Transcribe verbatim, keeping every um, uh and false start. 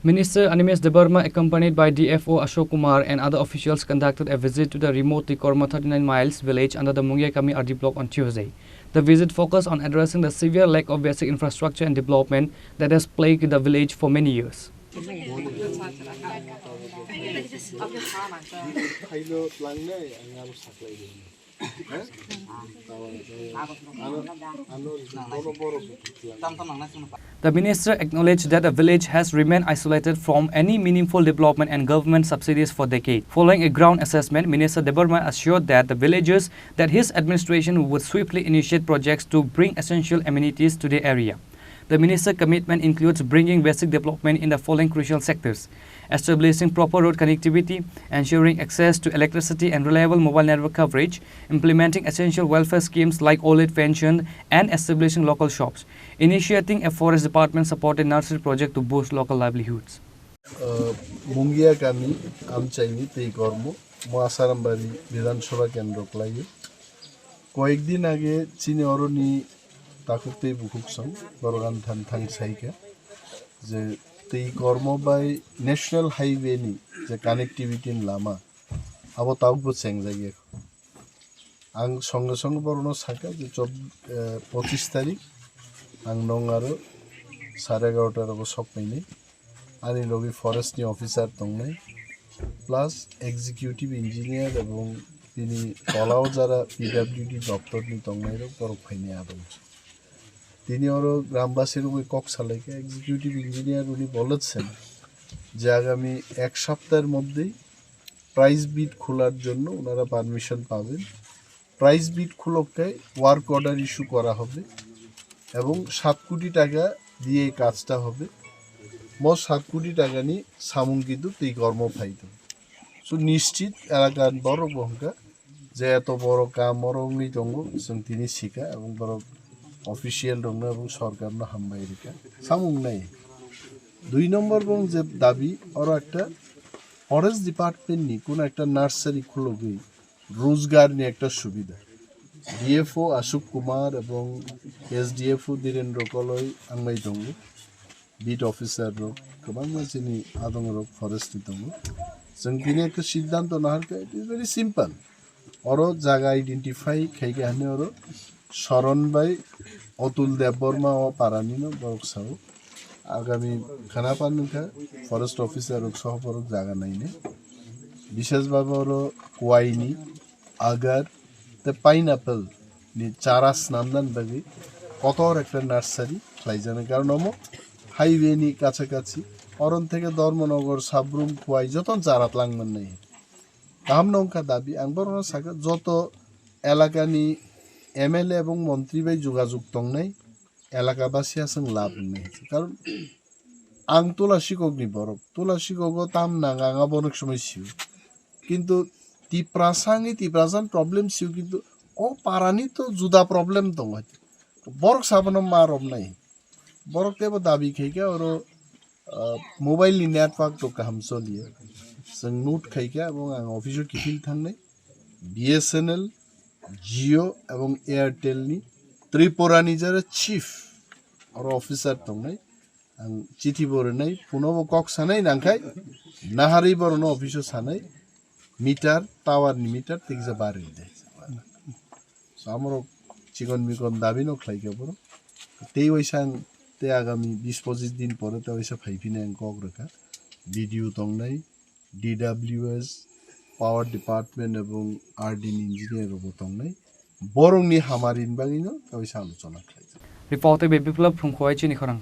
Minister Animesh Debbarma, accompanied by D F O Ashok Kumar and other officials, conducted a visit to the remote Tikormo, thirty-nine miles village under the Mungia Kami R D block on Tuesday. The visit focused on addressing the severe lack of basic infrastructure and development that has plagued the village for many years. The minister acknowledged that the village has remained isolated from any meaningful development and government subsidies for decades. Following a ground assessment, Minister Debbarma assured that the villagers that his administration would swiftly initiate projects to bring essential amenities to the area. The minister's commitment includes bringing basic development in the following crucial sectors: establishing proper road connectivity, ensuring access to electricity and reliable mobile network coverage, implementing essential welfare schemes like old age pension, and establishing local shops, initiating a forest department supported nursery project to boost local livelihoods. Uh, Mungia Kami, Amchaini, Tei Kormo, Mo Asarambari, Bidhan Sabha Kendro Klaio. Koyekdin age chini oroni takhuk tei bukhuk song, borok ani thani thang saikha je tei kormo bai National Highway ni je connectivity ni lama abo tabukbo chengjak ya. Ang songe songe borokno sakha je chod-, eh, pochis tarik ang nong aro sare egaroh ta rogo sok painai. Ani logi forest ni officer tongnai, plus executive engineer ebong bini tolao jara P W D doptor ni tongnai rok borok phainai abo. Tini oro grambasi rokni kok salaikha, executive engineer uni bolechen je agami ek saptahor moddhei price bid kholar jonno onara permission paben. Price bid khulokkai work order issue kora hobe ebong সাত কোটি টাকা দিয়ে এই কাজটা হবে। Mo সাত কোটি টাকা ni samung kintu tei kormo phaito. So nischit elakar borok bo hwnkha je eto boro kam oro wngwi tongo, chwng tini sikha ebong borok official rokno ebong sorkarno hambai rikha. Samung nai. Dui nombor bong je dabi oro ekta forest department ni kono ekta nursery khulogwi Rojgar ni ekta subida. D F O Ashok Kumar ebong S D F O Dhirendra Koloi wngwi tongo. Beat officer rok kwbangma chini adong rok forest ni tongo. Chwng tini ekta siddhanto naharkha, it is very simple. Oro jaga identify khaikha hwnwi oro Soron bai Otul Debbarma o parani no borok sao. Agami khana pan wngkha forest officer rok soho borok jaga naine. Bishes bhabe oro kuaini, agar tei pineapple ni chara snamnani bagwi kotor ekta nursery khlaijaknai. Karon omo highway ni kachakachi, oron theke Dharmanagar, Sabrum, Khowai jotono chara twlang mannai. Kaham no wngkha dabi, ang borokno sakha joto elakani M L A ebong montri bai jogajog tongnai, elakabasi aswk lab wngnai. Karon ang Tula Sikokni borok, Tula Sikogo tam nang ang abo onek somoi sio. Kintu Tiprasa wngwi Tiprasa ni problem sio, kintu o parani to juda problem tongo. Borok sabono ma romnai. Borok teibo dabi khaikha oro, ah, mobile ni network to kaham choliya. Chwng note khaikha ebong ang office o kiphil thangnai. B S N L, Jio ebong Airtel ni Tripura ni jara chief oro officer tongnai. Ang chithi bo rwnai, puno bo kok sanai nangkhai, naharwi borokno office o sanai, meter, tower ni meter, tei kisa bari rwdi. So, amorok chikon mikon dabi no khlai kha borok. Tei waisa ang tei agami bis pochis din pore tei waisa phai phini ang kok rwkha. B D O tongnai, D W S, Power Department ebong R D ni engineer rok bo tongnai. Borokni hamarini bagwi no tei waisa alochona khlai. Reporter by Biplab from Khowai chini khorang.